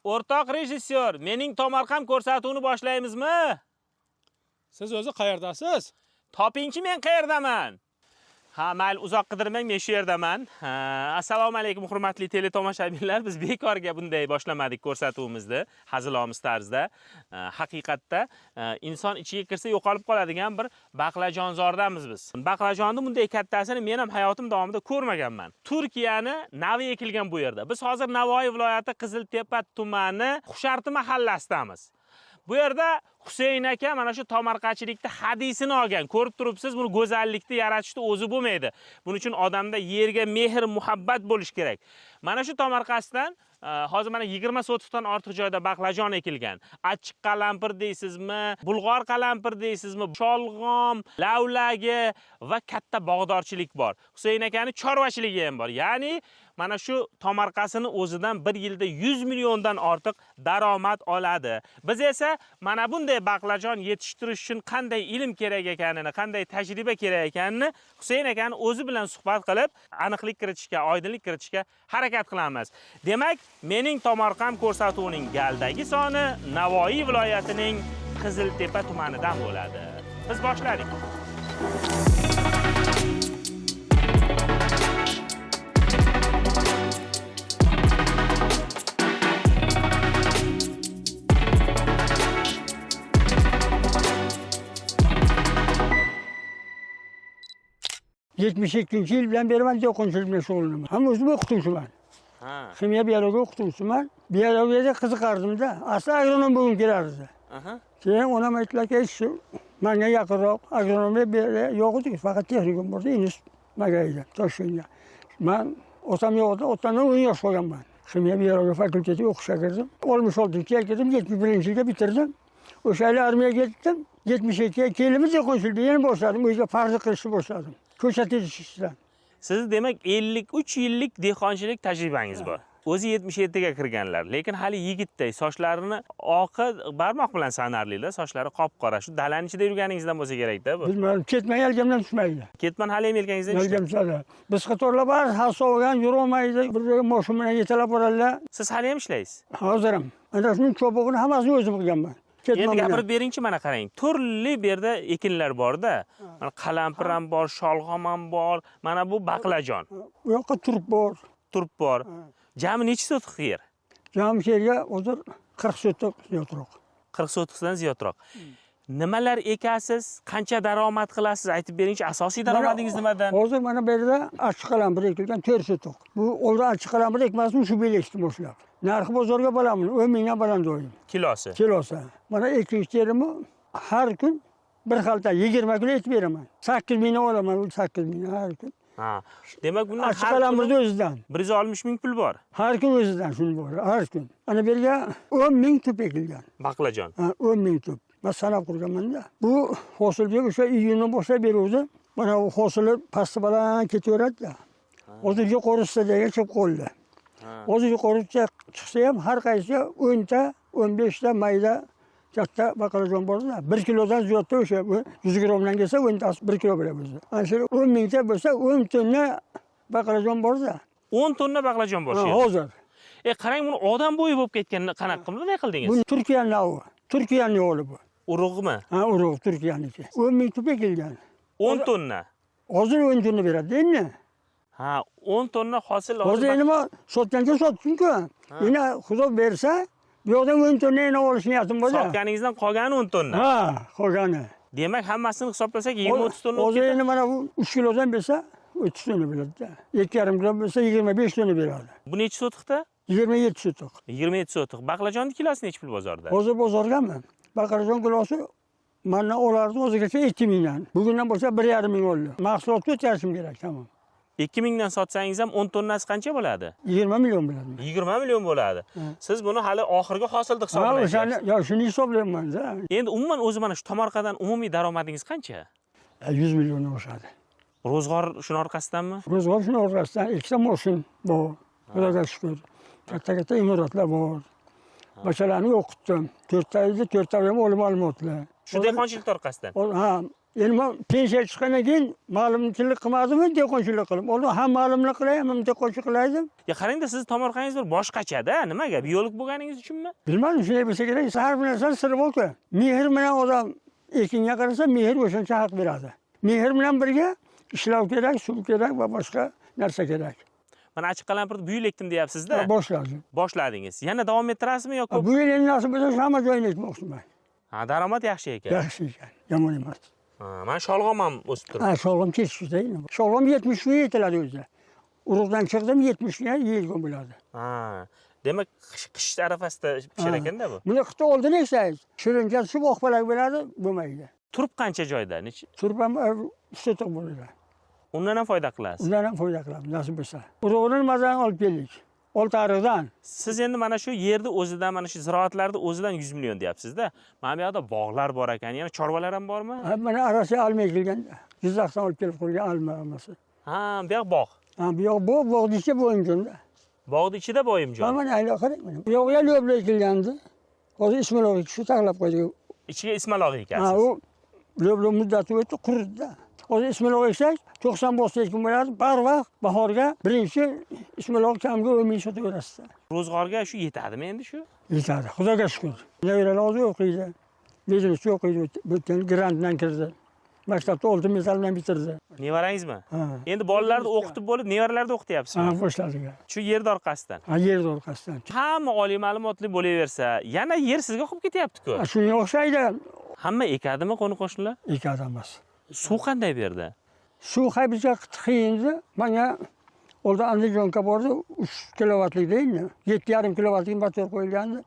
O'rtoq rejissyor, mening tomorqam ko'rsatuvini boshlaymizmi? Siz o'zi qayerdasiz? Topingchi, men qayerdaman? Ha, mayli, uzoq qidirmang, men shu yerdaman. Ha, assalomu alaykum, hurmatli teletomoshabinlar. Biz bekorga bunday boshlamadik ko'rsatuvimizni, hazilomuz tarzda. Ha, haqiqatda inson ichiga kirsa yo'qolib qoladigan bir baqlajonzordamiz biz. Baqlajonni bunday kattasini men ham hayotim davomida ko'rmaganman. Turkiyani navi ekilgan bu yerda. Biz hozir Navoiy viloyati Qiziltepa tumani Xusharti mahallasidamiz. Bu yerda Husayn aka mana shu tomorqachilikda hadisini olgan. Ko'rib turibsiz, buni go'zallikni yaratishni o'zi bo'lmaydi. Buning uchun odamda yerga mehr, muhabbat bo'lishi kerak. Mana shu tomorqasidan hozir mana 20 sotixdan ortiq joyda baqlajon ekilgan. Achchiq qalampir deysizmi, bulg'or qalampir deysizmi, sholg'om, lavlagi va katta bog'dorchilik bor. Husayn akani chorvachiligi ham bor. Ya'ni mana shu tomorqasini o'zidan bir yilda 100 milliondan ortiq daromad oladi. Biz esa mana bunday baqlajon yetishtirish uchun qanday ilm kerak ekanini, qanday tajriba kerak ekanini Husayn akani o'zi bilan suhbat qilib, aniqlik kiritishga, oydinlik kiritishga harakat qilamiz. Demak, mening tomorqam ko'rsatuvining galdagi soni Navoiy viloyatining Qiziltepa tumanidan bo'ladi. Biz boshladik. Yetmish ikkinchi yildan beri man dehqonchilik bilan shug'ullanaman. Ham o'zim o'qituvchiman. Ha. Ximiya biologiya o'qituvchisiman. Biologiyaga qiziqardimda. Asli agronom bo'lgim kelardi. Aha. Keyin onam aytdilarki, shu manga yaqinroq agronomiya bu yerda yo'q edi, faqat texnikum bor edi, institut Magayda, Toshkentda. Man otam yo'q edi, otamdan 10 yosh qolganman. Ximiya biologiya fakultetiga o'qishga kirdim. 66-yilga kirdim, 71-yilda bitirdim. O'sha yili armiyaga ketdim. 72ga keldim, dehqonchilikni yana boshladim, o'ziga farz qilishni boshladim. Ko'chat yetishtirishdan. Siz demak 53 yillik dehqonchilik tajribangiz bor. O'zi 77 ga kirganlar, lekin hali yigitday, sochlarini oqi barmoq bilan sanarlilar, sochlari qop-qora. Shu dalani ichida yurganingizdan bo'lsa kerak-da bu. Bilmadim, ketman yelkamdan tushmaydi. Ketman hali ham yelkangizdan tushmaydi. Yelkam tushadi. Biz qatorlar bor, sovigan yurolmaydi. Bir joyga mashina bilan yetalab boradilar. Siz hali ham ishlaysiz. Hozir ham. Ana shuning chopig'ini hammasini o'zim qilganman. Ketman Endi bilan. gapirib beringchi, mana qarang. Turli bu yerda ekinlar bor-da. Mana qalampir ham bor, sholg'om ham bor, mana bu baqlajon, U yoqqa turp bor. turp bor. Jami necha sotix yer? Jami yerga hozir 40 sotix ziyodroq. 40 sotixdan ziyodroq. Nimalar ekasiz? Qancha daromad qilasiz? Aytib beringchi, asosiy daromadingiz nimadan? Hozir mana bu yerda achchiq qalampir ekilgan 4 sotix. Bu oldin achchiq qalampir ekmasdim, shu bel ekdim boshlab. Narxi bozorga boraman, 10 mingdan baland doim. Kilosi. Kilosi. Mana ikkinchi terimi har kun bir xalta 20 kilo ekib beraman. 8 mingdan olaman, 8 mingdan har kun. Ha. Demak, bundan Achchiq har kuni qalampirni o'zidan. 160 ming pul bor. Har kun o'zidan shuni bor, har kun. Ana bu yerga 10 ming tup ekilgan. Baqlajon. Ha, 10 ming tup. Man sanab qurganman-da. Bu hosilga o'sha iyundan boshlab beruvdi. Mana bu hosili pasti baland ketaveradi-da. Hozir yuqorisi degan chiqib qoldi. Hozir yuqoricha chiqsa ham har qaysi 10 ta, 15 ta mayda katta baqlajon bor-da. 1 kilodan ziyodda o'sha 100 grammdan kelsa 10 tasi 1 kilo bo'ladi o'zi. Ana shu 10 mingta bo'lsa 10 tonna baqlajon bor-da. 10 tonna baqlajon bor shu yerda. Hozir. Qarang, buni odam bo'yi bo'lib ketgan, qanaqa qilib bunday qildingiz? Bu Turkiyaning navi. Turkiyaning yo'li bu. Urug'mi? Ha, urug' Turkiyaniki. 10 ming tup ekilgan. 10 tonna. Hozir 10 tonna beradi endi. Ha, 10 tonna hosil Hozir endi men sotganga sotdim-ku. Endi Xudo bersa, bu yoqdan 10 tonna yana olish niyatim bor. Sotganingizdan qolgani 10 tonna. Ha, qolgani. Demak, hammasini hisoblasak 20-30 tonna bo'lib Hozir ketadi. endi mana bu 3 kilodan bersa 30 tonna beradi-da. 2,5 kilo bersa 25 tonna beradi. Bu necha sotixda? 27 sotix. 27 sotix. Baqlajonni kilosi necha pul bozorda? Hozir bozorgami? Baqlajon kilosi mandan olardi hozirgacha 2 mingdan. Bugundan bo'lsa 1,5 ming oldi. Mahsulotni o'tkazishim kerak, tamom. 2 mingdan sotsangiz ham 10 tonnasi qancha bo'ladi? 20 million bo'ladi. 20 million bo'ladi. Siz buni hali oxirgi hosilni Ha, hisoblaysiz. o'shani, yo shuni hisoblayman-da. Endi umuman o'zi mana shu tomorqadan umumiy daromadingiz qancha? 100 milliondan oshadi. Ro'zg'or shuni orqasidanmi? Ro'zg'or shuni orqasidan ikkita moshin bor. Xudoga shukur. Katta-katta imoratlar bor. Bachalarni o'qitdim. To'rtta edi, to'rttavi ham olib olmabdilar. Shu dehqonchilik orqasidan. Ha, Endi men pensiyaga chiqqandan keyin ma'lumchilik qilmadimmi, dehqonchilik qildim. Oldin ham ma'lumlik qilay, ham dehqonchilik qilaydim. Ya qarangda, sizni tomorqangiz bir boshqacha-da. Nimaga? Biolog bo'lganingiz uchunmi? Bilmadim, shunday bo'lsa kerak. Har bir narsani siri bor-ku. Mehr bilan odam ekinga qarasa, mehr o'shancha haq beradi. Mehr bilan birga ishlov kerak, suv kerak va boshqa narsa kerak. Mana achiq qalampirni bu yil ekdim deyapsiz-da. Boshladim. Boshladingiz. Yana davom ettirasizmi yoki? Bu yil endi nasib bo'lsa hamma joyini ekmoqchiman. Ha, daromad yaxshi ekan. Yaxshi ekan, yomon emas. Ha, mana sholg'om ham o'sib turibdi. Ha, sholg'om kechishda. Sholg'om 70 kun yetiladi o'zi. Urug'dan chiqdim 70 kun yeyilgan bo'ladi. Ha, demak qish arafasida pishar ekanda bu. Buni qishda oldin eksangiz, shirincha tushib oqpalak bo'ladi, bo'lmaydi. Turp qancha joyda? Necha? Turp ham 3 sotix bo'ladi. Undan ham foyda qilasiz. Undan ham foyda qilamiz, nasib bo'lsa. Urug'ini nimadan olib keldik? Oltiariqdan. Siz endi mana shu yerni o'zidan, mana shu ziroatlarni o'zidan 100 million deyapsiz-da. Mana bu yoqda bog'lar bor ekan, yana chorvalar ham bormi? Ha, mana arasiga alma ekilgan. Jizzaxdan olib kelib qo'ygan alma hammasi. Ha, bu yoq bog'. Ha, bu yoq bog', bog'ni ichi bo'yimjonda. Bog'ni ichida bo'yimjon. Ha, mana ayla qarang mana. Bu yoqqa lo'bla ekilgandi. Hozir ismaloq shu taxlab qo'ydik. Ichiga ismaloq ekasiz. Ha, u lo'bla muddati o'tdi, quridi. Hozir ismaloq eksak, 90 bosqa ekin bo'ladi. Barvaqt bahorga birinchi ismaloq kamga 10 ming sotaverasiz. Ro'zg'orga shu yetadimi endi shu? Yetadi, Xudoga shukur. Nevaralar hozir o'qiydi. Biznesda o'qiydi, bu yerdan grantdan kirdi. Maktabda oltin medal bilan bitirdi. Nevarangizmi? Ha. Endi bolalarni o'qitib bo'lib, nevaralarni o'qityapsizmi? Ha, boshladik. Shu yerni orqasidan. Ha, yerni orqasidan. Hamma oliy ma'lumotli bo'laversa, yana yer sizga qolib ketyapti-ku. Ha, shunga o'xshaydi. Hamma ekadimi qo'ni-qo'shnilar? Ekadi emas. Suv qanday berdi? Suv bizga qiyindi. Menga oldin Andijonga bordi, 3 kilovatlik deydi. 7,5 kilovatlik motor qo'yilgandi.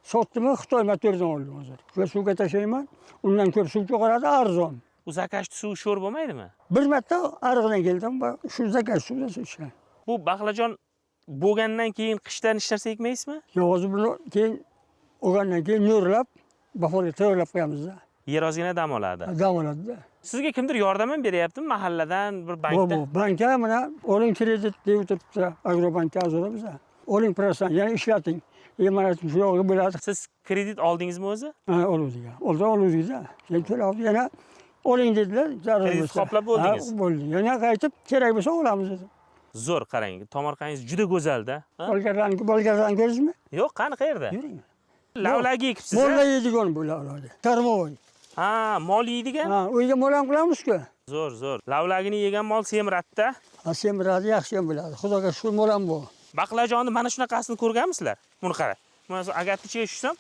Sotdimi, Xitoy motoridan oldim hozir. Shu suvga tashlayman, undan ko'p suv chiqaradi, arzon. U zakashni suvi sho'r bo'lmaydimi? Bir marta ariqdan keldim, shu zakash suvda suv ichaman. Bu baqlajon bo'lgandan keyin qishdan hech narsa ekmaysizmi? Yo'q, hozir buni keyin olgandan keyin nurlab, bahorga tayyorlab qo'yamiz-da. Yer ozgina dam oladi. Dam oladi-da. Sizga kimdir yordam ham beryaptimi mahalladan, bir bankdan? Bu bankka mana oling kredit deb o'tiribdi, Agrobankka a'zoda biza. Oling prosent, ya'ni ishlating. Mana shu yo'g'i bo'ladi. Siz kredit oldingizmi o'zi? Ha, oldik. Oldin oldik-da. Keyin to'lab yana oling dedilar, zarur Kredit bo'lsa. qoplab bo'ldingiz? Ha, bo'ldi. Yana qaytib kerak bo'lsa olamiz dedim. Zo'r, qarang, tomorqangiz juda go'zal-da. Bolgarlarni ko'rdingizmi? Yo'q, qani qayerda? Yuring. Lavlagi ekibsiz. Mollar yeydigan bu lavlagi. Tarmovoy. Ha, mol yeydigan? Ha, uyga mol ham qilamiz-ku. Zo'r, zo'r. Lavlagini yegan mol semiradi-da. Ha, semiradi, yaxshi ham bo'ladi. Xudoga shukr, mol ham bu. Baqlajonni mana shunaqasini ko'rganmisizlar? Buni qara. Mana shu agatni ichiga tushsam,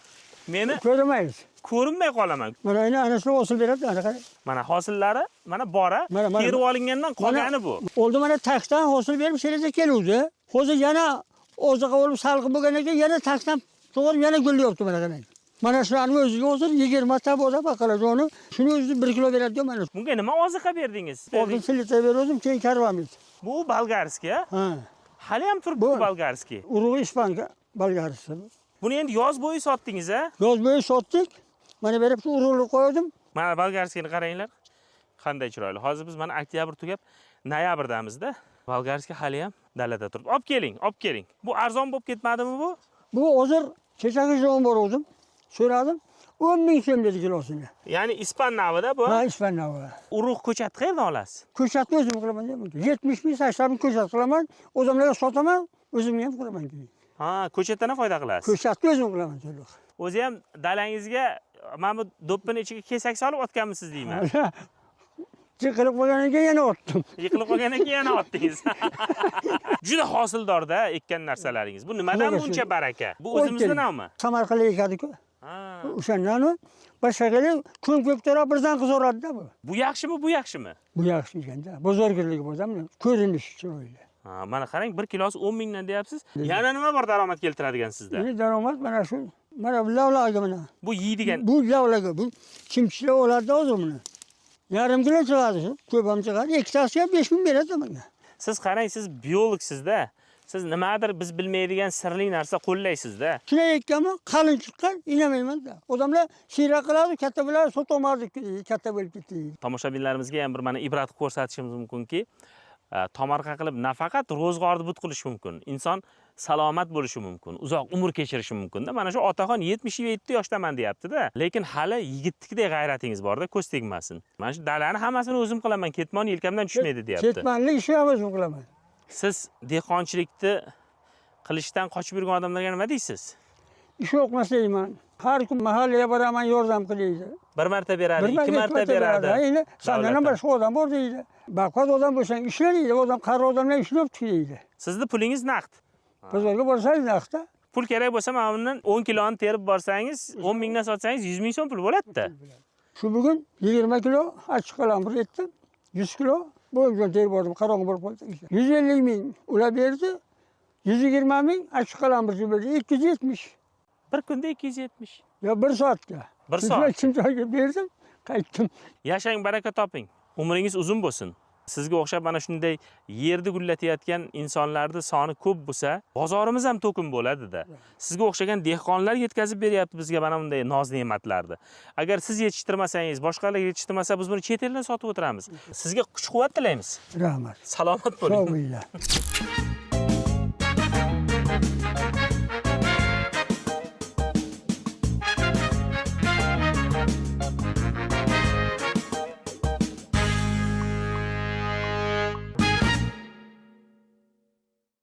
meni ko'rmaysiz. Ko'rinmay qolaman. Mana endi ana shu hosil beradi, ana qarang. Mana hosillari mana bora, terib olingandan qolgani bu. Oldi mana taxtdan hosil berib sherga keluvdi. Hozir yana oziqa bo'lib salqin bo'lgandan keyin yana taxtdan to'g'ri yana gullayapti mana qarang. Mana shularning o'ziga hozir 20 ta bo'lsa baqlajonni, shuni o'zi 1 kilo beradi mana. Bunga nima oziqa berdingiz? Oldin silita berdim, keyin karvamid. Bu bolgarskiy, ha? Ha. Hali ham turibdi bu bolgarskiy. Urug'i ispan bolgarskiy. Buni endi yoz bo'yi sotdingiz, ha? Yoz bo'yi sotdik. Mana berib shu urug'ni qo'ydim. Mana bolgarskiyni qaranglar. Qanday chiroyli. Hozir biz mana oktyabr tugab noyabrdamiz-da. Bolgarskiy hali ham dalada turibdi. Olib keling, olib keling. Bu arzon bo'lib ketmadimi bu? Bu hozir kechagi javob berdim. So'radim. 10 ming so'm dedi kilosini. Ya'ni ispan navida bu? Ha, ispan navi. Urug' ko'chat qayerdan olasiz? Ko'chatni o'zim qilaman deyman. 70 ming, 80 ming ko'chat qilaman. Odamlarga sotaman, o'zimga ham qilaman keyin. Ha, ko'chatdan ham foyda qilasiz. Ko'chatni o'zim qilaman to'liq. O'zi ham dalangizga mana bu do'ppini ichiga kesak solib otganmisiz deyman. Yiqilib qolgandan keyin yana otdim. Yiqilib qolgandan keyin yana otdingiz. Juda hosildorda ekkan narsalaringiz. Bu nimadan buncha baraka? Bu o'zimizning navmi? Samarqandda ekadi-ku. Ha. O'shandan boshqa kelib, kun ko'ptaroq birdan qizaradi-da bu. Bu yaxshimi, bu yaxshimi? Bu yaxshi ekanda. Bozorgirligi bo'lsa, ko'rinishi chiroyli. Ha, mana qarang, 1 kilosi 10 mingdan deyapsiz. Yana nima bor daromad keltiradigan sizda? Endi daromad mana shu, mana bu lavlagi mana. Bu yeydigan. Bu lavlagi, bu chimchilar oladi hozir buni. Yarim kilo chiqadi shu, ko'p ham chiqadi. Ikkitasiga 5 ming beradi menga. Siz qarang, siz biologsizda. Siz nimadir biz bilmaydigan sirli narsa qo'llaysizda. Shunday aytganman, qalin chiqqan, inamayman-da. Odamlar siyrak qiladi, katta bo'ladi, sotolmadik, katta bo'lib ketdi. Tomoshabinlarimizga ham bir mana ibrat ko'rsatishimiz mumkinki, tomorqa qilib nafaqat ro'zg'orni but qilish mumkin. Inson salomat bo'lishi mumkin, uzoq umr kechirishi mumkinda. Mana shu otaxon 77 yoshdaman deyapti-da, lekin hali yigitnikidek g'ayratingiz borda, ko'z tegmasin. Mana shu dalani hammasini o'zim qilaman, ketmon yelkamdan tushmaydi deyapti. Ketmanlik ishni ham o'zim qilaman. Siz dehqonchilikni qilishdan qochib yurgan odamlarga nima deysiz? Ish yo'qmas deyman. Har kun mahallaga boraman, yordam qil deydi. Bir marta beradi, Bir ikki marta beradi. Ha, endi sandan ham Davlatdan. boshqa odam bor deydi. Baquvvat odam bo'lsang ishla deydi. Odam qari odamlar ishlayapti deydi. Sizni pulingiz naqd. Bozorga borsangiz naqdda. Pul kerak bo'lsa, mana bundan 10 kiloni terib borsangiz, 10 mingdan sotsangiz 100 ming so'm pul bo'ladi-da. Shu bugun 20 kilo achchiq qalampir etdim. 100 kilo bo'yimdan terib bordim, qorong'i bo'lib qoldi. 150 ming ular berdi. 120 ming achchiq qalampir berdi. 270. Bir kunda 270. Yo bir soatga. Bir soat. Chimchoyga berdim, qaytdim. Yashang, baraka toping. Umringiz uzun bo'lsin. Sizga o'xshab mana shunday yerni gullatayotgan insonlarning soni ko'p bo'lsa, bozorimiz ham to'kin bo'ladi-da. Sizga o'xshagan dehqonlar yetkazib beryapti bizga mana bunday noz-ne'matlarni. Agar siz yetishtirmasangiz, boshqalar yetishtirmasa, biz buni chet eldan sotib o'tiramiz. Sizga kuch-quvvat tilaymiz. Rahmat. Salomat Sog' bo'ling. bo'linglar.